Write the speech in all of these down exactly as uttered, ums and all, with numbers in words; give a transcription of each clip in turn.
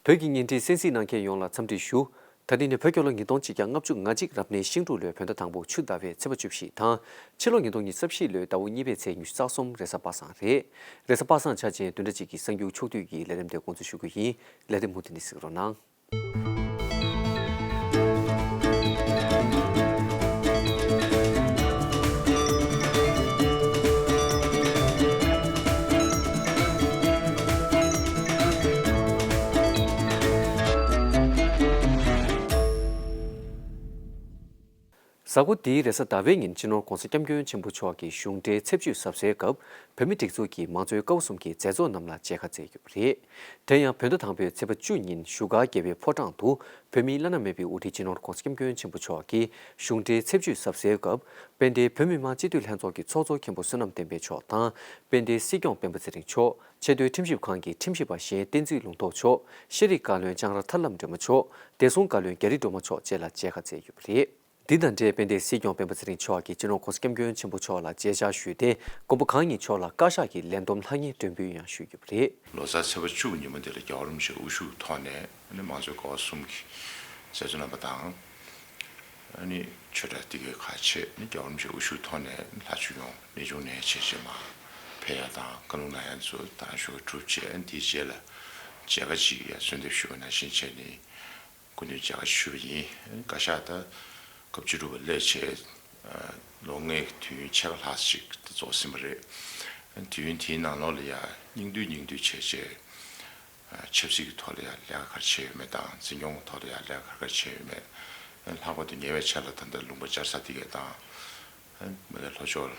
བོད་ཀྱི་བརྙན་འཕྲིན་གསན་གཟིགས་གནང་མཁན་ཡོངས་ལ་འཚམས་འདྲི་ཞུ། ད་རིང་ནི་བོད་རྒྱལ་ལོ་ཉིས་སྟོང་ཆིག་བརྒྱ་ལྔ་བཅུ་ང་གཅིག་རབ་གནས་ཤིང་འབྲུག་ལོའི་བོད་ཟླ་དང་པོ་ཆུ་ཟླ་བའི་ཚེས་པ་བཅུ་བཞི་དང་། ཕྱི་ལོ་ཉིས་སྟོང་ཉི་ཤུ་རྩ་བཞི་ལོའི་ཟླ་བ་གཉིས་པའི་ཚེས་ཉི་ཤུ་རྩ་གསུམ་རེས་གཟའ་པ་སངས་རེད། རེས་གཟའ་པ་སངས་ཆ་ཅན་བདུན་ཕྲག་གཅིག་གི་གསར་འགྱུར་ཕྱོགས་བསྡུས་ཀྱི་ལས་རིམ་དེ་འགོ་འཛུགས་ཞུ་རྒྱུ་ཡིན། ལས་རིམ་མུ་མཐུད་ནས་གཟིགས་རོགས་གནང་། གཟའ་འཁོར་འདིའི་རེས་གཟའ་ཟླ་བའི་ཉིན་སྤྱི་ནོར་༧གོང་ས་༧སྐྱབས་མགོན་ཆེན་པོ་མཆོག་གི་གཞུང་འབྲེལ་ཚེས་བཅུའི་གཟབ་གསལ་སྐབས། བོད་མིའི་སྒྲིག་འཛུགས་ཀྱི་མང་གཙོའི་ཀ་བ་གསུམ་གྱི་མཛད་གཙོ་རྣམས་ལ་མཇལ་ཁ་བསྩལ་ཡོད་པ་རེད། དེ་ཡང་བོད་ཟླ་དང་པོའི་ཚེས་པ་བཅུ་ཉིན་བཞུགས་སྒར་རྒྱལ་བའི་ཕོ་བྲང་དུ་བོད་མིའི་བླ་ན་མེད་པའི་དབུ་ཁྲིད་སྤྱི་ནོར་༧གོང་ས་༧སྐྱབས་མགོན་ཆེན་པོ་མཆོག་གིས་གཞུང་འབྲེལ་ཚེས་བཅུའི་གཟབ་གསལ་སྐབས། དཔལ་ལྡན་བོད་མི་མང་སྤྱི་འཐུས་ལྷན་ཚོགས་ཀྱི་ཚོགས་གཙོ་མཁན་པོ་བསོད་ནམས་བསྟན་འཕེལ་མཆོག་དང་། དཔལ་ལྡན་སྲིད་སྐྱོང་སྤེན་པ་ཚེ་རིང་མཆོག་ཆེས་མཐོའི་ཁྲིམས་ཞིབ་ཁང་གི་ཁྲིམས་ཞིབ་པ་གཞན་བསྟན་འཛིན་ལུང་རྟོགས་མཆོག་ཤེས་རིག་བཀའ་བློན་ལྕང་ར་ཐར་ལམ་སྒྲོལ་མ་མཆོག་བདེ་སྲུང་བཀའ་བློན་རྒྱ་རི་སྒྲོལ་མ་མཆོག་བཅས་ལ་མཇལ་ཁ་བསྩལ་ཡོད་པ་རེད། འདི་དང་འབྲེལ་དཔལ་ལྡན་སྲིད་སྐྱོང་སྤེན་པ་ཚེ་རིང་མཆོག་གིས་སྤྱི་ནོར་༧གོང་ས་༧སྐྱབས་མགོན་ཆེན་པོ་མཆོག་ལ་མཇལ་བཅར་ཞུས་ཏེ། མགོན་པོ་གང་ཉིད་མཆོག་ལ་བཀའ་ཤག་གི་ལས་བསྡོམས་ལྷང་ངེ་སྒྲོན་འབུལ་ཡང་ཞུས་ཡོད་པ་རེད། ལོ་གསར་ཚེས་པ་བཅུ་ཉིན་མོ་འདི་ལ་རྒྱལ་བ་རིན་པོ་ཆེ་དབུ་བཞུགས་ཐོག་ནས་ཨ་ནི་མང་གཙོའི་ཀ་བ་གསུམ་གྱི་མཛད་གཙོ་རྣམ་པ་དང་། ཨ་ནི་ཆོས་གྲྭ་དེ་གའི་ཁག་ཆེ་ཨ་ནི་རྒྱལ་བ་རིན་པོ་ཆེ་དབུ་བཞུགས་ཐོག་ནས་ལྷ་ཆོས་ཡོངས་ལས་ཆུང་ནས་ཆེ་ཆེ་མ་ཕེབས་ཡ་དང་། བཀའ་ལུང་གནང་ཡ་ཚོ་དང་ཞོགས་གྲུབ་རྗེས་ཨ་ནི་དེའི་རྗེས་ལ་མཇལ་ཁ་ཅིག་ཡ་གསོལ་འདེབས་ཞུ་བ་ནང་བཞིན་བྱས་ནས། སྐུ་མདུན་མཇལ་ཁ་ཞུས་པ་ཡིན། བཀའ་ཤག་ད་སྐབས་བཅུ་དྲུག་པ་སླེབས་བྱས། ལོ་ལྔའི་དུས་ཡུན་ཕྱེད་ཀ་ལྷག་ཅིག་ད་རྫོགས་ཟིན་པ་རེད། དུས་ཡུན་དེའི་ནང་ལོགས་ལ་ཡ་སྙིང་བསྡུས་སྙིང་བསྡུས་བྱས་བྱས། ཆབ་སྲིད་ཀྱི་ཐོག་ལ་ཡ་ལས་ཀ་ག་རེ་བྱས་ཡོད་མེད་དང་། འཛིན་སྐྱོང་གི་ཐོག་ལ་ཡ་ལས་ཀ་ག་རེ་ག་རེ་བྱས་ཡོད་མེད། ལྷག་པར་དུ་ཉེ་བའི་ཆར་ལ་ད་ལྟ་ལུང་པ་བཅར་ས་དེ་གས་དང་། མི་ལ་ལྷོ་ཕྱོགས་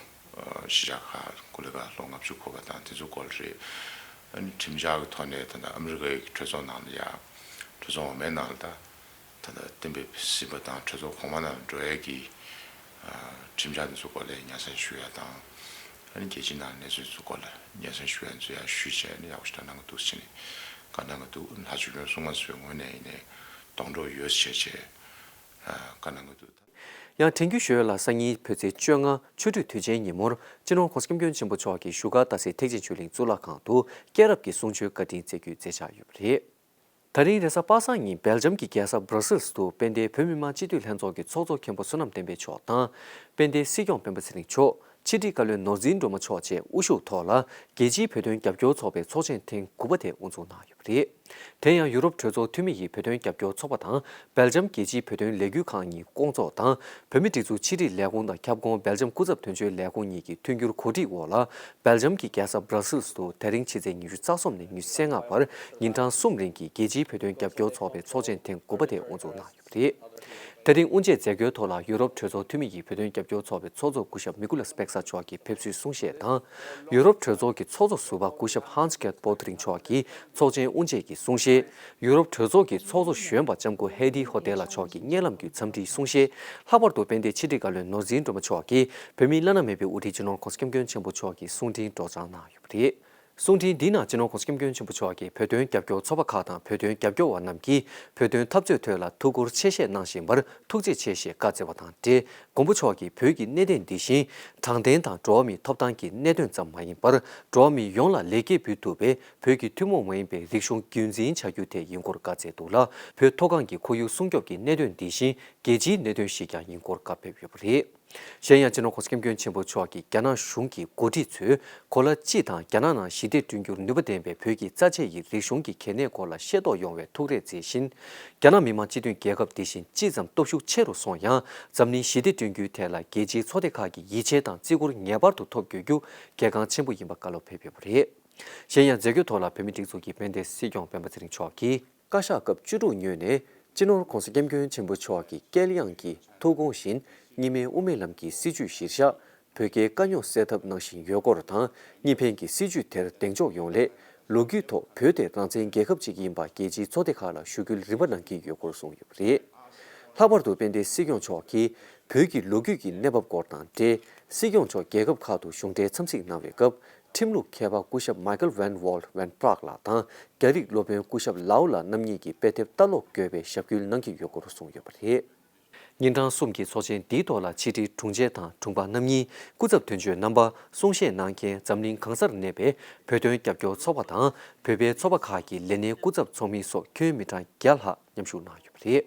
གཞིས་ཆགས་ཁག་ཀུ་ལི་ཀ་ལོ་ལྔ་བཅུ་འཁོར་བ་དང་དེ་ཚོ་སྐོར་རེད། ཁྲིམས་འཆར་གྱི་ཐོག་ནས་ད་ལྟ་ཨ་མི་རི་ཀའི་གྲོས་ཚོགས་ནང་ལ་ཡ། གྲོས་ཚོགས་འོག་མའི་ནང་ལ་ད་ད་ལྟ་གཏན་འབེབས་ཟིན་པ་དང་གྲོས་ཚོགས་གོང་མ་ནང་ལ་འགྲོ་ཡས་ཀྱི་ཁྲིམས་འཆར་དེ་ཚོ་སྐོར་ལ་སྙན་སེང་ཞུ་ཡ་དང་། ཨ་ནི་རྒྱལ་སྤྱིའི་ནང་གནས་ཚུལ་ཚོ་སྐོར་ལ་སྙན་སེང་ཞུ་ཡ་ཚོ་ཡ་ཞུས་བྱས་ནས་ཡག་པོ་ཞེ་དྲག་གནང་གི་འདུག་ཟེར་ནས་བཀའ་གནང་གི་འདུག་ལྷ་ཆོས་སྐྱོང་སྲུང་མ་ཚོའི་ངོས་ནས་ཡིན་ནའི་སྡོང་གྲོགས་ཡོད་བྱས་བྱས་བཀའ་གནང་གི་འདུག་ཡང་དྲན་སྐུལ་ཞུ་ཡ་ལ། སང་ཉིན་བོད་ཚེས་བཅོ་ལྔ་ཆུ་སྦྲུལ་དུས་ཆེན་ཉིན་མོར་སྤྱི་ནོར་༧གོང་ས་༧སྐྱབས་མགོན་ཆེན་པོ་མཆོག་གིས་བཞུགས་སྒར་སྟག་གཟིག་ཐེག་ཆེན་ཆོས་གླིང་གཙུག་ལག་ཁང་དུ་སྐྱེས་རབས་ཀྱི་གསུང་ཆོས་བཀའ་དྲིན་སྩལ་རྒྱུའི་མཛད་འཆར་ཡོད་པ་རེད། ད་རིང་རེས་གཟའ་པ་སངས་ཉིན་སྦེལ་ཇམ་གྱི་རྒྱལ་ས་སྦྲ་སིལ་དུ་དཔལ་ལྡན་བོད་མི་མང་སྤྱི་འཐུས་ལྷན་ཚོགས་ཀྱི་ཚོགས་གཙོ་མཁན་པོ་བསོད་ནམས་བསྟན་འཕེལ་མཆོག་དང་། དཔལ་ལྡན་སྲིད་སྐྱོང་སྤེན་པ་ཚེ་རིང་མཆོག་ཕྱི་དྲིལ་བཀའ་བློན་ནོར་འཛིན་སྒྲོལ་མ་མཆོག་བཅས་དབུ་བཞུགས་ཐོག་ལ། རྒྱལ་སྤྱིའི་བོད་དོན་རྒྱབ་སྐྱོར་ཚོགས་པའི་ཚོགས་ཆེན་ཐེངས་དགུ་པ་དེ་དབུ་འཛུགས་གནང་ཡོད་པ་རེད། དེ་ཡང་ཡུ་རོབ་གྲོས་ཚོགས་འཐུས་མི་ཡི་བོད་དོན་རྒྱབ་སྐྱོར་ཚོགས་པ་དང་སྦེལ་ཇམ་རྒྱལ་སྤྱིའི་བོད་དོན་ལས་འགུལ་ཁང་གཉིས་སྐོང་ཚོགས་དང་། བོད་མིའི་སྒྲིག་འཛུགས་ཕྱི་དྲིལ་ལས་ཁུངས་དང་ཁྱབ་ཁོངས་སྦེལ་ཇམ་སྐུ་ཚབ་དོན་གཅོད་ལས་ཁུངས་གཉིས་ཀྱི་མཐུན་འགྱུར་གོ་སྒྲིག་འོག་ལ། སྦེལ་ཇམ་གྱི་རྒྱལ་ས་སྦྲ་སིལ་དུ་དེ་རིང་ཕྱི་ཚེས་ཉི་ཤུ་རྩ་གསུམ་ནས་ཉི་ཤུ་རྩ་ལྔ་བར་ཉིན་གྲངས་གསུམ་རིང་གི་རྒྱལ་སྤྱིའི་བོད་དོན་རྒྱབ་སྐྱོར་ཚོགས་པའི་ཚོགས་ཆེན་ཐེངས་དགུ་པ་དེ་དབུ་འཛུགས་གནང་ཡོད་པ་རེད། དེ་རིང་དབུ་འབྱེད་མཛད་སྒོའི་ཐོག་ལ་ཡུ་རོབ་གྲོས་ཚོགས་འཐུས་མི་ཡི་བོད་དོན་རྒྱབ་སྐྱོར་ཚོགས་པའི་ཚོགས་གཙོ་སྐུ་ཞབས་མི་ཀུ་ལ་སི་པེག་ས་མཆོག་གིས་ཕེབས་བསུའི་གསུང་བཤད་དང་། ཡུ་རོབ་གྲོས་ཚོགས་ཀྱི་ཚོགས་གཙོ་ཟུར་པ་སྐུ་ཞབས་ཧན་སི་གྷེར་པོ་ཏི་རིང་མཆོག་གིས་ཚོགས་ཆེན་དབུ་འབྱེད་ཀྱི་གསུང་བཤད། ཡུ་རོབ་གྲོས་ཚོགས་ཀྱི་ཚོགས་གཙོ་གཞོན་པ་ལྕམ་སྐུ་ཧེ་ཌི་ཧོ་ཏེ་ལ་མཆོག་གིས་བརྙན་ལམ་བརྒྱུད་འཚམས་འདྲིའི་གསུང་བཤད། ལྷག་པར་དུ་དཔལ་ལྡན་ཕྱི་དྲིལ་བཀའ་བློན་ནོར་འཛིན་སྒྲོལ་མ་མཆོག་གིས་བོད་མིའི་བླ་ན་མེད་པའི་དབུ་ཁྲིད་སྤྱི་ནོར་༧གོང་ས་༧སྐྱབས་མགོན་ཆེན་པོ་མཆོག་གི་གསུང་འཕྲིན་སྒྲོག་སྦྱང་གནང་ཡོད་པ་རེད། གསུང་འཕྲིན་འདིའི་ནང་སྤྱི་ནོར་༧གོང་ས་༧སྐྱབས་མགོན་ཆེན་པོ་མཆོག་གིས་བོད་དོན་རྒྱབ་སྐྱོར་ཚོགས་པ་ཁག་དང་བོད་དོན་རྒྱབ་སྐྱོར་བ་རྣམས་ཀྱིས་བོད་དོན་འཐབ་རྩོད་ཐད་ལ་ཐུགས་ཁུར་ཆེ་བཞེས་གནང་བཞིན་པར་ཐུགས་རྗེ་ཆེ་ཞེས་བཀའ་སྩལ་བ་དང་འབྲེལ། མགོན་པོ་མཆོག་གིས་བོད་ཀྱི་གནད་དོན་འདི་བཞིན་དྲང་བདེན་དང་འགྲོ་བ་མིའི་ཐོབ་ཐང་གི་གནད་དོན་ཙམ་མ་ཡིན་པར། འགྲོ་བ་མི་ཡོངས་ལ་ལེགས་སྐྱེས་འབུལ་ཐུབ་པའི་བོད་ཀྱི་ཐུན་མོང་མ་ཡིན་པའི་རིག་གཞུང་རྒྱུན་འཛིན་བྱ་རྒྱུ་དེ་ཡིན་སྐོར་བཀའ་སྩལ་འདུག་ལ། བོད་མཐོ་སྒང་གི་ཁོར་ཡུག་སྲུང་སྐྱོབ་ཀྱི་གནད་དོན་འདི་བཞིན་རྒྱལ་སྤྱིའི་གནད་དོན་ཞིག་ཀྱང་ཡིན་སྐོར་བཀའ་ཕེབས་ཡོད་པ་རེད། གཞན་ཡང་སྤྱི་ནོར་༧གོང་ས་༧སྐྱབས་མགོན་ཆེན་པོ་མཆོག་གིས་རྒྱ་ནག་གཞུང་གི་འགོ་ཁྲིད་ཚོས་གོ་ལ་སྤྱི་དང་རྒྱ་ནག་ནང་ཞི་བདེ་བསྐྲུན་རྒྱུར་ནུས་པ་ལྡན་པའི་བོད་ཀྱི་རྩ་ཆེ་ཡི་རིག་གཞུང་གི་གལ་གནད་སྐོར་ལ་ཤེས་རྟོགས་ཡོང་བའི་ཐུགས་རེ་མཛད་བཞིན། རྒྱ་ནག་མི་དམངས་སྤྱི་མཐུན་རྒྱལ་ཁབ་འདི་བཞིན་ཅི་ཙམ་སྟོབས་ཤུགས་ཆེ་རུ་སོང་ཡང་། འཛམ་གླིང་ཞི་བདེ་བསྐྲུན་རྒྱུའི་ཐད་ལ་རྒྱལ་སྤྱིའི་ཚོགས་སྡེ་ཁག་གི་ཡིད་ཆེས་དང་བརྩི་བཀུར་ངེས་པར་དུ་ཐོབ་དགོས་རྒྱུ་གལ་འགངས་ཆེན་པོ་ཡིན་པ་བཀའ་སློབ་ཕེབས་ཡོད་པ་རེད། གཞན་ཡང་མཛད་སྒོའི་ཐོག་ལ་བོད་མིའི་སྒྲིག་འཛུགས་ཀྱི་དཔལ་ལྡན་སྲིད་སྐྱོང་སྤེན་པ་ཚེ་རིང་མཆོག་གིས། བཀའ་ཤག་སྐབས་བཅུ་དྲུག་ཉོས་ནས་སྤྱི་ནོར་༧གོང་ས་༧སྐྱབས་མགོན་ཆེན་པོ་མཆོག་གི་དཀྱེལ་ཡངས་ཀྱི་ཐུགས་དགོངས་བཞིན་གཉིས་སྨན་དབུ་མའི་ལམ་གྱི་སྲིད་བྱུས་གཞིར་བཞག་བོད་རྒྱའི་དཀའ་རྙོག་སེལ་ཐབས་གནང་བཞིན་ཡོད་སྐོར་དང་། གཉིས་ཕན་གྱི་སྲིད་བྱུས་དེར་གདེང་འཇོག་ཡོང་སླད། ལོ་རྒྱུས་ཐོག་བོད་དེ་རང་བཙན་རྒྱལ་ཁབ་ཅིག་ཡིན་པ་རྒྱལ་སྤྱིའི་ཚོགས་སྡེ་ཁག་ལ་ཞུ་སྐུལ་རིམ་པ་གནང་གི་ཡོད་སྐོར་གསུངས་ཡོད་པ་རེད། ལྷག་པར་དུ་དཔལ་ལྡན་སྲིད་སྐྱོང་མཆོག་གིས་བོད་ཀྱི་ལོ་རྒྱུས་ཀྱི་གནས་བབ་སྐོར་དང་འབྲེལ། སྲིད་སྐྱོང་མཆོག་རྒྱལ་ཁབ་ཁག་ཏུ་གཞུང་འབྲེལ་འཚམས་གཟིགས་གནང་བའི་སྐབས། ཁྲིམས་ལུགས་མཁས་པ་སྐུ་ཞབས་Michael Van Walt Van Praagh ལགས་དང་། རྒྱ་རིགས་སློབ་དཔོན་སྐུ་ཞབས་ལའོ་ལགས་རྣམ་གཉིས་ཀྱིས་དཔེ་དེབ་ལྟ་ཀློག་དགོས་པའི་ཞབས་སྐུལ་གནང་གི་ཡོད་སྐོར་གསུངས་ཡོད་པ་རེད། ཉིན་གྲངས་གསུམ་གྱི་ཚོགས་ཆེན་འདིའི་ཐོག་ལ་ཕྱི་དྲིལ་དྲུང་ཆེ་དང་དྲུང་འཕར་རྣམ་གཉིས། སྐུ་ཚབ་དོན་གཅོད་རྣམ་པ། གསུང་བཤད་གནང་མཁན་འཛམ་གླིང་གང་སར་གནས་པའི་བོད་དོན་རྒྱབ་སྐྱོར་ཚོགས་པ་དང་བོད་པའི་ཚོགས་པ་ཁག་གི་ལས་སྣེ་སྐུ་ཚབ་ཚོགས་མི་སོགས་ཁྱོན་མི་གྲངས་བརྒྱ་ལྷག་མཉམ་ཞུགས་གནང་ཡོད་པ་རེད།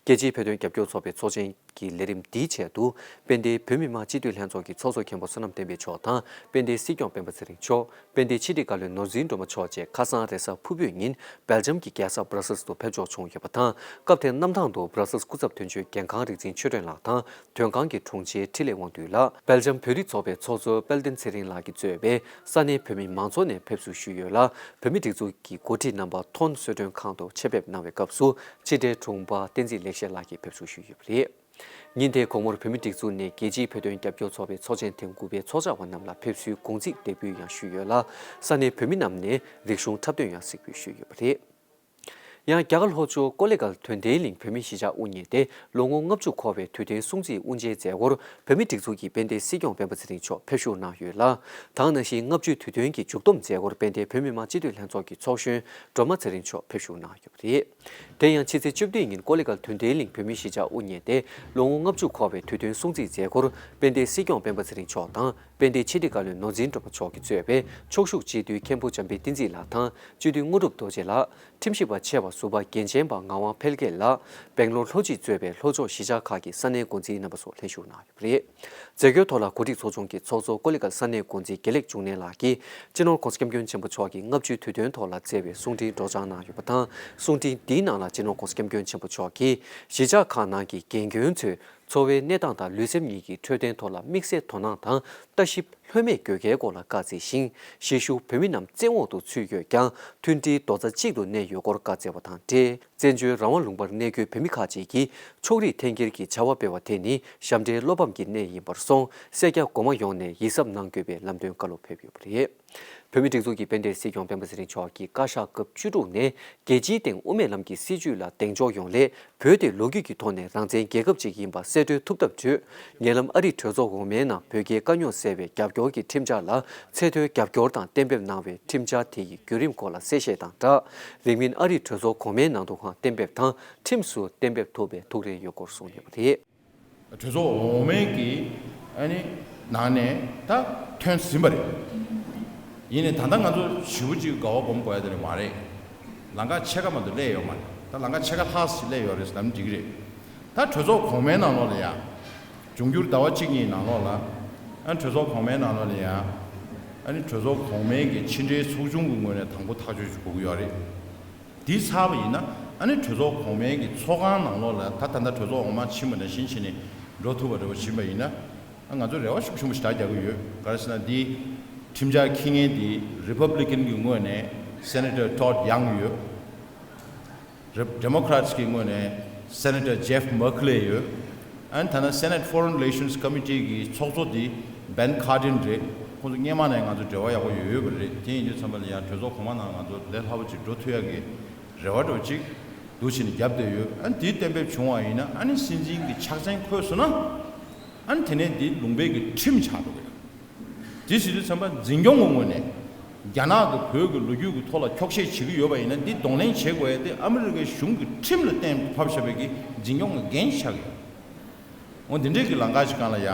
རྒྱལ་སྤྱིའི་བོད་དོན་རྒྱབ་སྐྱོར་ཚོགས་པའི་ཚོགས་ཆེན་གྱི་ལས་རིམ་འདིའི་ཆེད་དུ་དཔལ་ལྡན་བོད་མི་མང་སྤྱི་འཐུས་ལྷན་ཚོགས་ཀྱི་ཚོགས་གཙོ་མཁན་པོ་བསོད་ནམས་བསྟན་འཕེལ་མཆོག་དང་དཔལ་ལྡན་སྲིད་སྐྱོང་སྤེན་པ་ཚེ་རིང་མཆོག་དཔལ་ལྡན་ཕྱི་དྲིལ་བཀའ་བློན་ནོར་འཛིན་སྒྲོལ་མ་མཆོག་བཅས་ཁ་སང་རེས་གཟའ་ཕུར་བུའི་ཉིན་སྦེལ་ཇམ་གྱི་རྒྱལ་ས་སྦྲ་སེལ་དུ་ཕེབས་འབྱོར་བྱུང་ཡོད་པ་དང་། སྐབས་དེར་གནམ་ཐང་དུ་སྦྲ་སེལ་སྐུ་ཚབ་དོན་གཅོད་རྒན་ཁང་རིག་འཛིན་ཆོས་སྒྲོན་ལགས་དང་། དོན་ཁང་གི་དྲུང་ཆེ་འཕྲིན་ལས་དབང་འདུས་ལགས། སྦེལ་ཇམ་བོད་རིགས་ཚོགས་པའི་ཚོགས་གཙོ་དཔལ་ལྡན་ཚེ་རིང་ལགས་ཀྱིས་གཙོས་པའི་ས་གནས་བོད་མི་མང་ཚོགས་ནས་ཕེབས་བསུ་ཞུས་ཡོད་ལ། བོད་མི་སྒྲིག་འཛུགས་ཀྱི་འགོ་ཁྲིད་རྣམ་པ་ཐོན་གསོལ་མགྲོན་ཁང་དུ་ཆེད་ཕེབས་གནང་བའི་སྐབས་སུ་ཕྱི་དྲིལ་དྲུང་འཕར་བསྟན་འཛིན་ལེགས་བཤད་ལགས་ཀྱིས་ཕེབས་བསུ་ཞུས་ཡོད་པ་རེད། ཉིན་དེའི་དགོང་མོར་བོད་མི་སྒྲིག་འཛུགས་ནས་རྒྱལ་སྤྱིའི་བོད་དོན་རྒྱབ་སྐྱོར་ཚོགས་པའི་ཚོགས་ཆེན་ཐེངས་དགུ་པའི་ཚོགས་བཅར་བ་རྣམས་ལ་ཕེབས་བསུའི་དགུང་ཚིགས་འདེགས་འབུལ་ཡང་ཞུས་ཡོད་ལ། ས་གནས་བོད་མི་རྣམས་ནས་རིག་གཞུང་འཁྲབ་སྟོན་ཡང་གཟིགས་འབུལ་ཞུས་ཡོད་པ་རེད། ཡང་རྒྱ་གར་ལྷོ་ཕྱོགས་ཀོ་ལི་གྷལ་དོན་ལྡན་གླིང་བོད་མིའི་གཞིས་ཆགས་དབུ་བརྙེས་ཏེ་ལོ་ངོ་ལྔ་བཅུ་འཁོར་བའི་དུས་སྟོན་སྲུང་བརྩིའི་དབུ་འབྱེད་མཛད་སྒོར་བོད་མི་སྒྲིག་འཛུགས་ཀྱི་དཔལ་ལྡན་སྲིད་སྐྱོང་སྤེན་པ་ཚེ་རིང་མཆོག་ཕེབས་ཞུགས་གནང་ཡོད་ལ། ད་ག་ནང་བཞིན་ལྔ་བཅུའི་དུས་སྟོན་གྱི་མཇུག་བསྡོམས་མཛད་སྒོར་དཔལ་ལྡན་བོད་མི་མང་སྤྱི་འཐུས་ལྷན་ཚོགས་ཀྱི་ཚོགས་གཞོན་སྒྲོལ་མ་ཚེ་རིང་མཆོག་ཕེབས་ཞུགས་གནང་ཡོད་པ་རེད། དེ་ཡང་ཕྱི་ཚེས་བཅུ་བདུན་ཉིན་ཀོ་ལི་གྷལ་དོན་ལྡན་གླིང་བོད་མིའི་གཞིས་ཆགས་དབུ་བརྙེས་ཏེ་ལོ་ངོ་ལྔ་བཅུ་འཁོར་བའི་དུས་སྟོན་སྲུང་བརྩིའི་མཛད་སྒོར་དཔལ་ལྡན་སྲིད་སྐྱོང་སྤེན་པ་ཚེ་རིང་མཆོག་དང་དཔལ་ལྡན་ཕྱི་དྲིལ་བཀའ་བློན་ནོར་འཛིན་སྒྲོལ་མ་མཆོག་གིས་གཙོས་པའི་ཕྱོགས་བཞུགས་སྤྱི་འཐུས་མཁན་པོ་འཇམ་དཔལ་བསྟན་འཛིན་ལགས་དང་སྤྱི་འཐུས་དངོས་གྲུབ་རྡོ་རྗེ་ལགས། ཁྲིམས་ཞིབ་པ་ཆེ་བ་ཟུར་པ་འགན་ཆེན་པ་ངག་དབང་འཕེལ་རྒྱས་ལགས། སྦེང་ལོར་ལྷོ་སྤྱི་གཙོས་པའི་ལྷོ་ཕྱོགས་གཞིས་ཆགས་ཁག་གི་ས་གནས་འགོ་འཛིན་རྣམ་པ་སོགས་ལྷན་ཞུགས་གནང་ཡོད་པ་རེད། མཛད་སྒོའི་ཐོག་ལ་གོ་སྒྲིག་ཚོགས་ཆུང་གི་ཚོགས་གཙོ་ཀོ་ལི་གྷལ་ས་གནས་འགོ་འཛིན་དགེ་ལེགས་འབྱུང་གནས་ལགས་ཀྱིས་སྤྱི་ནོར་༸གོང་ས་༸སྐྱབས་མགོན་ཆེན་པོ་མཆོག་གི་ལྔ་བཅུའི་དུས་སྟོན་ཐོག་ལ་བསྩལ་བའི་གསུང་འཕྲིན་སྒྲོག་སྦྱང་གནང་ཡོད་པ་དང་། གསུང་འཕྲིན་འདིའི་ནང་ལ་སྤྱི་ནོར་༸གོང་ས་༸སྐྱབས་མགོན་ཆེན་པོ་མཆོག་གིས་གཞིས་ཆགས་ཁག་ནང་གི་རྒན་རྒོན་ཚོའི་འཚོ་བའི་གནས་སྟངས་དང་ལུས་སེམས་གཉིས་ཀྱི་འཕྲོད་བསྟེན་ཐོག་ལ་དམིགས་བསལ་དོ་སྣང་དང་ལྟ་ཞིབ་ལྷོད་མེད་དགོས་གལ་སྐོར་ལ་བཀའ་སྩལ་ཞིང་། གཞིས་བཞུགས་བོད་མི་རྣམས་བཙན་འོག་ཏུ་ཚུད་ཡོད་ཀྱང་མཐུན་སྒྲིལ་རྡོག་རྩ་གཅིག་ཏུ་གནས་ཡོད་སྐོར་བཀའ་སྩལ་བ་དང་འབྲེལ། བཙན་བྱོལ་རང་དབང་ལུང་པར་གནས་འཁོད་བོད་མི་ཁག་ཅིག་གིས་ཕྱོགས་རིས་འཐེན་འཁྱེར་གྱི་བྱ་བ་སྤེལ་བ་དེ་ནི་ཞབས་འདྲེན་བློ་ཕམ་གྱི་གནས་ཡིན་པར་སོང་། སེར་སྐྱ་གོང་མ་ཡོངས་ནས་ཡིད་གཟབ་གནང་དགོས་པའི་ལམ་སྟོན་བཀའ་སློབ་ཕེབས་ཡོད་པ་རེད། བོད་མིའི་སྒྲིག་འཛུགས་ཀྱི་དཔལ་ལྡན་སྲིད་སྐྱོང་སྤེན་པ་ཚེ་རིང་མཆོག་གིས་བཀའ་ཤག་སྐབས་བཅུ་དྲུག་ནས་རྒྱལ་སྤྱིའི་སྟེང་དབུ་མའི་ལམ་གྱི་སྲིད་བྱུས་ལ་གདེང་འཇོག་ཡོང་སླད། བོད་དེ་ལོ་རྒྱུས་ཀྱི་ཐོག་ནས་རང་བཙན་རྒྱལ་ཁབ་ཅིག་ཡིན་པ་གསལ་སྟོན་ཐུབ་ཐབས་བྱོས། ཉེ་ལམ་ཨ་རིའི་གྲོས་ཚོགས་འོག་མའི་ནང་བོད་རྒྱའི་དཀའ་རྙོག་སེལ་བའི་རྒྱབ་སྐྱོར་གྱི་ཁྲིམས་འཆར་ལ་ཚད་མཐོའི་རྒྱབ་སྐྱོར་དང་གཏན་འབེབས་གནང་བའི་ཁྲིམས་འཆར་དེ་ཡི་བརྒྱུད་རིམ་སྐོར་ལ་གསལ་བཤད་དང་སྦྲགས། རིང་མིན་ཨ་རིའི་གྲོས་ཚོགས་གོང་མའི་ནང་དུའང་གཏན་འབེབས་དང་ཁྲིམས་སུ་གཏན་འབེབས་ཐུབ་པའི་ཐུགས་རེ་ཡོད་སྐོར་གསུངས་ཡོད་པ་རེད། གྲོས་ཚོགས་འོག་མའི་གི་ཨ་ནི་ནང་ནས་ད་ཐོན་ཟིན་པ་རེད། ཡིན་ནའི་ད་ལྟ་ང་ཚོ་ཞེ་པོ་ཅིག་དགའ་བ་སྒོམ་དགོས་ཡ་དེ་རེད་མ་རེད། ལམ་ཁ་ཕྱེད་ཀ་མ་གཏོགས་སླེབས་ཡོད་མ་རེད། ད་ལམ་ཁ་ཕྱེད་ཀ་ལྷག་ཙམ་སླེབས་ཡོད་རེད་ཟེར་ན་འགྲིག་གི་རེད། ད་གྲོས་ཚོགས་གོང་མའི་ནང་ལོགས་ལ་ཡ། འབྱུང་འགྱུར་ཟླ་བ་གཅིག་གཉིས་ནང་ལོགས་ལ། ཨ་གྲོས་ཚོགས་གོང་མའི་ནང་ལོགས་ལ་ཡ། ཨ་ནི་གྲོས་ཚོགས་གོང་མའི་གི་ཕྱི་འབྲེལ་ཚོགས་ཆུང་གི་ངོས་ནས་དང་པོ་ཐག་གཅོད་ཞིག་དགོས་ཀྱི་ཡོད་རེད། དེ་ཚར་བ་ཡིན་ན་ཨ་ནི་གྲོས་ཚོགས་གོང་མའི་གི་ཚོགས་ཁང་ནང་ལོགས་ལ་ད་ད་ལྟ་གྲོས་ཚོགས་འོག་མ་ཕྱིན་པ་ནང་བཞིན་བྱས་ནས་འགྲོ་ཐུབ་པ་འདྲ་བོ་ཕྱིན་པ་ཡིན་ན། ཨ་ང་ཚོ་རེ་བ་ཤུགས་ཆེན་པོ་ཞེ་དྲག་རྒྱག་གི་ཡོད། ག་རེ་ཟེར་ན་འདི་ཁྲིམས་འཆར་འཁྱེར་མཁན་འདི་Republican་གི་ངོས་ནས་Senator Todd Young་ཡོད། Democrats་གི་ངོས་ནས་Senator Jeff Merkley་ཡོད། ཨ་ནི་ཐ་ན་Senate Foreign Relations Committee་གི་ཚོགས་གཙོ་དེ་Ben Cardin་རེད། ཁོང་ཚོ་སྔོན་མ་ནས་ང་ཚོ་འབྲེལ་བ་ཡག་པོ་ཡོད་ཡོད་པ་རེད། དེ་ཡིན་དུས་ཙམ་པ་ལ་ཡང་གྲོས་ཚོགས་གོང་མ་ནང་ང་ཚོ་ལས་སླ་པོ་ཅིག་འགྲོ་ཐུབ་ཡག་གི་རེ་བ་འདྲ་བོ་ཅིག་འདུག་བྱས་ནས་བརྒྱབ་བསྡད་ཡོད། ཨ་ནི་དེ་གཏན་འབེབས་བྱུང་བ་ཡིན་ན་ཨ་ནི་སྲིད་འཛིན་གྱི་ཕྱག་མཚན་འཁོད་སོང་ན། ཨ་ནི་དེ་ནས་འདི་ལུང་པའི་གི་ཁྲིམས་ཆགས་འགྲོ་གི་ཡོད། དེ་ཟེར་དུས་ཙམ་པ་འཛིན་སྐྱོང་གི་ངོས་ནས་རྒྱ་ནག་གི་བོད་ཀྱི་ལོ་རྒྱུས་ཀྱི་ཐོག་ལ་འཁྱོག་བཤད་བྱེད་ཀྱི་ཡོད་པ་ཡིན་ན་འདི་གདོང་ལེན་བྱེད་དགོས་ཡ་དེ་ཨ་མི་རི་ཀའི་གཞུང་གི་ཁྲིམས་ལ་གཏན་ཕབ་བཞག་པའི་གི་འཛིན་སྐྱོང་གི་འགན་ཆགས་ཀྱི་ཡོད། འོ་འདི་འདྲའི་གི་ལམ་ཁ་ཞིག་སྒང་ལ་ཡ།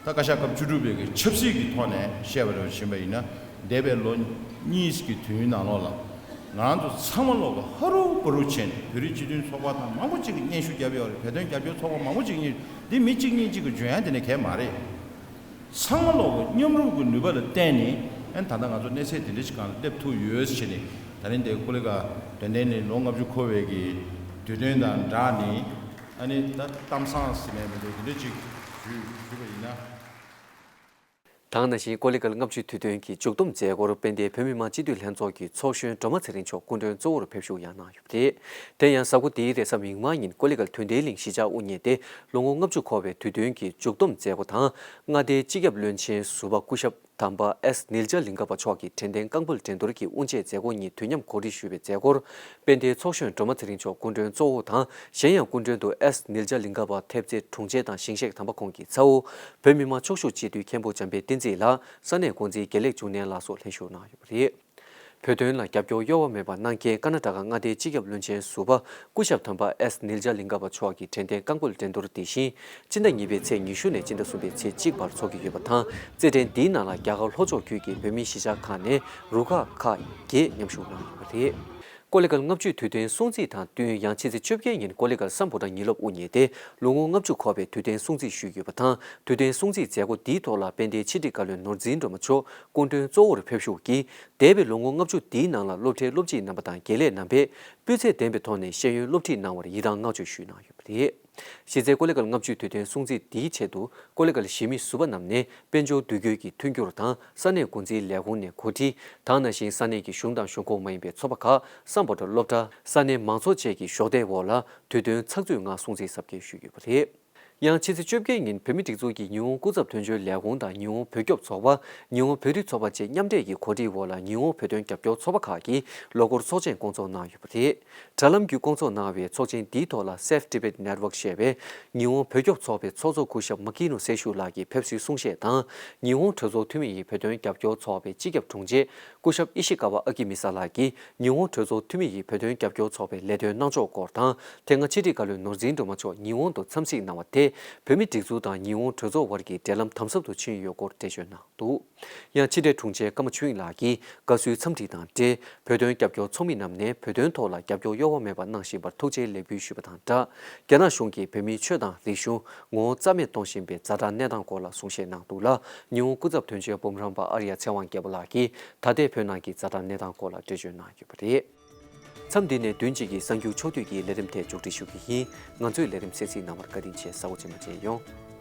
ད་བཀའ་ཤག་སྐབས་བཅུ་དྲུག་པའི་གི་ཆབ་སྲིད་ཀྱི་ཐོག་ནས་བཤད་པ་རེད་བྱིན་པ་ཡིན་ན། འདས་པའི་ལོ་གཉིས་ཀྱི་དུས་ཡུན་ནང་ལོགས་ལ། ང་རང་ཚོ་ཚང་མ་ལོག་གི་ཧ་རུ་བ་རུ་བྱས་ནས་བོད་རིགས་སྤྱི་མཐུན་ཚོགས་པ་དང་མང་པོ་ཅིག་གིས་སྙན་ཞུ་བརྒྱབ་ཡོད་རེད། བོད་དོན་རྒྱབ་སྐྱོར་ཚོགས་པ་མང་པོ་ཅིག་གིས་སྙན་ཞུ། འདི་མི་གཅིག་གཉིས་གཅིག་གིས་འཇོན་ཡ་དེ་ནས་གལ་མ་རེད། ཚང་མ་ལོག་གི་མཉམ་རུབ་ཀྱི་ནུས་པ་ལ་བརྟེན་ནས་ཨ་ནི་ད་ལྟ་ང་ཚོ་གནས་ཚད་དེ་འདྲ་ཞིག་སྒང་ལ་སླེབས་ཐུབ་ཡོད་ཟེར་ནས། ད་རིང་འདིར་ཀོ་ལི་གྷལ་དོན་ལྡན་གླིང་ལོ་ལྔ་བཅུ་འཁོར་བའི་གི་དུས་སྟོན་དང་སྦྲགས་ནས་ཨ་ནི་ད་གཏམ་བཟང་ཟེར་ནས་མི་འདུག་དེ་འདྲ་ཅིག་ཞུས་ཞུས་པ་ཡིན་ན། ད་ག་ནང་བཞིན་ཀོ་ལི་གྷལ་ལྔ་བཅུའི་དུས་སྟོན་གྱི་མཇུག་བསྡོམས་མཛད་སྒོར་དཔལ་ལྡན་བོད་མི་མང་སྤྱི་འཐུས་ལྷན་ཚོགས་ཀྱི་ཚོགས་གཞོན་སྒྲོལ་མ་ཚེ་རིང་མཆོག་སྐུ་མགྲོན་གཙོ་བོར་ཕེབས་བཞུགས་ཡང་གནང་ཡོད་པ་རེད། དེ་ཡང་གཟའ་འཁོར་འདིའི་རེས་གཟའ་མིག་དམར་ཉིན་ཀོ་ལི་གྷལ་དོན་ལྡན་གླིང་གཞིས་ཆགས་དབུ་བརྙེས་ཏེ་ལོ་ངོ་ལྔ་བཅུ་འཁོར་བའི་དུས་སྟོན་གྱི་མཇུག་བསྡོམས་མཛད་སྒོ་དང་། མངའ་སྡེའི་སྤྱི་ཁྱབ་བློན་ཆེན་ཟུར་པ་སྐུ་ཞབས་དམ་པ་ཨེས་ནིལ་ཇ་ལིང་ག་པ་མཆོག་གིས་དྲན་རྟེན་རྐང་སྤོལ་འགྲན་བསྡུར་གྱི་དབུ་འབྱེད་མཛད་སྒོ་གཉིས་དུས་མཉམ་གོ་སྒྲིག་ཞུས་པའི་མཛད་སྒོར། དཔལ་ལྡན་ཚོགས་གཞོན་སྒྲོལ་མ་ཚེ་རིང་མཆོག་སྐུ་མགྲོན་གཙོ་བོ་དང་། གཞན་ཡང་སྐུ་མགྲོན་དུ་ཨེས་ནིལ་ཇ་ལིང་ག་པ་ཐེབས་རྩེ་དྲུང་ཆེ་དང་ཞིང་གཤེགས་དམ་པ་ཁོང་གི་ཚ་བོ། བོད་མི་མང་ཕྱོགས་བཞུགས་སྤྱི་འཐུས་མཁན་པོ་འཇམ་དཔལ་བསྟན་འཛིན་ལགས། ས་གནས་འགོ་འཛིན་དགེ་ལེགས་འབྱུང་གནས་ལགས་སོགས་ལྷན་ཞུགས་གནང་ཡོད་པ་རེད། བོད་དོན་ལ་རྒྱབ་སྐྱོར་གཡོ་བ་མེད་པ་གནང་མཁན་ཀ་ན་ཊ་ཀ་མངའ་སྡེའི་སྤྱི་ཁྱབ་བློན་ཆེན་ཟུར་པ་སྐུ་ཞབས་དམ་པ་ཨེས་ནིལ་ཇ་ལིང་ག་པ་མཆོག་གི་དྲན་རྟེན་རྐང་སྤོལ་འགྲན་བསྡུར་དེ་བཞིན་སྤྱི་ཟླ་གཉིས་པའི་ཚེས་ཉི་ཤུ་ནས་སྤྱི་ཟླ་གསུམ་པའི་ཚེས་གཅིག་བར་འཚོགས་ཀྱི་ཡོད་པ་དང་། རྩེད་འགྲན་འདིའི་ནང་ལ་རྒྱ་གར་ལྷོ་ཕྱོགས་ཁུལ་གྱི་བོད་མིའི་གཞིས་ཆགས་ཁག་ནས་རུ་ཁག་ཁག་བརྒྱད་མཉམ་ཞུགས་གནང་ཡོད་པ་རེད། ཀོ་ལི་གྷལ་ལྔ་བཅུའི་དུས་སྟོན་སྲུང་བརྩི་དང་བསྟུན། ཡང་ཕྱི་ཚེས་བཅོ་བརྒྱད་ཉིན་ཀོ་ལི་གྷལ་སམ་བྷོ་ཊ་ཉིན་སློབ་དབུ་བརྙེས་ཏེ་ལོ་ངོ་ལྔ་བཅུ་འཁོར་བའི་དུས་སྟོན་སྲུང་བརྩི་ཞུས་ཡོད་པ་དང་། དུས་སྟོན་སྲུང་བརྩིའི་མཛད་སྒོ་འདིའི་ཐོག་ལ་དཔལ་ལྡན་ཕྱི་དྲིལ་བཀའ་བློན་ནོར་འཛིན་སྒྲོལ་མ་མཆོག་སྐུ་མགྲོན་གཙོ་བོར་ཕེབས་ཞུགས་ཀྱིས། འདས་པའི་ལོ་ངོ་ལྔ་བཅུ་འདིའི་ནང་ལ་སློབ་གྲྭའི་སློབ་སྤྱི་རྣམ་པ་དང་དགེ་ལས་རྣམ་པས་སྤུས་ཚད་ལྡན་པའི་ཐོག་ནས་ཤེས་ཡོན་སློབ་ཁྲིད་གནང་བར་ཡི་རངས་བསྔགས་བརྗོད་ཞུས་གནང་ཡོད་པ་རེད། གཞི་རྩའི་ཀོ་ལི་གྷལ་ལྔ་བཅུའི་དུས་སྟོན་སྲུང་བརྩི་འདིའི་ཆེད་དུ་ཀོ་ལི་གྷལ་གཞིས་མི་ཟུར་པ་རྣམས་ནས་དཔལ་འབྱོར་འདུ་འགོད་ཀྱི་མཐུན་འགྱུར་དང་ས་གནས་འགོ་འཛིན་ལས་ཁུངས་ནས་གོ་སྒྲིག་དང་། ནང་བཞིན་ས་གནས་ཀྱི་གཞུང་དང་གཞུང་ཁོངས་མ་ཡིན་པའི་ཚོགས་པ་ཁག་སམ་བྷོ་ཊ་སློབ་གྲྭ། ས་གནས་མང་ཚོགས་བཅས་ཀྱི་གཞོགས་འདེགས་འོག་ལ་དུས་སྟོན་ཚགས་ཚུད་ངང་སྲུང་བརྩི་གཟབ་རྒྱས་ཞུས་ཡོད་པ་རེད། ཡང་ཕྱི་ཚེས་བཅོ་བརྒྱད་ཉིན་བོད་མིའི་སྒྲིག་འཛུགས་ཀྱི་ཉི་ཧོང་སྐུ་ཚབ་དོན་གཅོད་ལས་ཁུངས་དང་ཉི་ཧོང་བོད་སྐྱོབ་ཚོགས་པ། ཉི་ཧོང་བོད་རིགས་ཚོགས་པ་བཅས་མཉམ་འབྲེལ་གྱི་གོ་སྒྲིག་འོག་ལ་ཉི་ཧོང་བོད་དོན་རྒྱབ་སྐྱོར་ཚོགས་པ་ཁག་གིས་ལོ་འཁོར་ཚོགས་ཆེན་བསྐོང་ཚོགས་གནང་ཡོད་པ་རེད། དྲ་ལམ་བརྒྱུད་བསྐོང་ཚོགས་གནང་བའི་ཚོགས་ཆེན་འདིའི་ཐོག་ལ་Save Tibet Network ཞེས་པའི་ཉི་ཧོང་བོད་སྐྱོབ་ཚོགས་པའི་ཚོགས་གཙོ་སྐུ་ཞབས་མ་ཀི་ནོ་སེ་ཤུ་ལགས་ཀྱིས་ཕེབས་བསུའི་གསུང་བཤད་དང་། ཉི་ཧོང་གྲོས་ཚོགས་འཐུས་མི་ཡི་བོད་དོན་རྒྱབ་སྐྱོར་ཚོགས་པའི་སྤྱི་ཁྱབ་དྲུང་ཆེ་སྐུ་ཞབས་ཨི་ཤི་ཀ་ཝ་ཨ་ཀི་མི་ས་ལགས་ཀྱིས་ཉི་ཧོང་གྲོས་ཚོགས་འཐུས་མི་ཡི་བོད་དོན་རྒྱབ་སྐྱོར་ཚོགས་པའི་ལས་དོན་གནང་ཕྱོགས་སྐོར་དང་། དེ་སྔ་ཕྱི་དྲིལ་བཀའ་བློན་ནོར་འཛིན་སྒྲོལ་མ་མཆོག་ཉི་ཧོང་དུ་འཚམས་གཟིགས་གནང་བ་དེས་བོད་མིའི་སྒྲིག་འཛུགས་དང་ཉི་ཧོང་གྲོས་ཚོགས་དབར་གྱི་འབྲེལ་ལམ་དམ་ཟབ་ཏུ་ཕྱིན་ཡོད་སྐོར་འགྲེལ་བརྗོད་གནང་འདུག། ཡང་ཕྱི་དྲིལ་དྲུང་ཆེ་ཀརྨ་ཆོས་དབྱིངས་ལགས་ཀྱིས་དགའ་བསུའི་འཚམས་འདྲི་དང་འབྲེལ། བོད་དོན་རྒྱབ་སྐྱོར་ཚོགས་མི་རྣམས་ནས་བོད་དོན་ཐོག་ལ་རྒྱབ་སྐྱོར་གཡོ་བ་མེད་པ་གནང་བཞིན་པར་ཐུགས་རྗེ་ལེགས་འབུལ་ཞུས་པ་དང་སྦྲགས། རྒྱ་ནག་གཞུང་གིས་བོད་མིའི་ཆོས་དང་རིག་གཞུང་ངོ་བོ་རྩ་མེད་གཏོང་བཞིན་པའི་ཛ་དྲག་གནས་སྟངས་སྐོར་ལ་གསུང་བཤད་གནང་འདུག་ལ། ཉི་ཧོང་སྐུ་ཚབ་དོན་གཅོད་འབུམ་རམས་པ་ཨར་ཡ་ཚེ་དབང་རྒྱལ་པོ་ལགས་ཀྱིས་ད་ལྟའི་བོད་ནང་གི་ཛ་དྲག་གནས་སྟངས་སྐོར་ལ་འགྲེལ་བརྗོད་གནང་ཡོད་པ་རེད། མཚམས་འདི་ནས་བདུན་གཅིག་གི་གསར་འགྱུར་ཕྱོགས་བསྡུས་ཀྱི་ལས་རིམ་དེ་མཇུག་སྒྲིལ་ཞུ་གི་ཡིན། ང་ཚོའི་ལས་རིམ་གསན་གཟིགས་གནང་བར་བཀའ་དྲིན་ཆེ། གཟའ་འཁོར་རྗེས་མ་མཇལ་ཡོང་།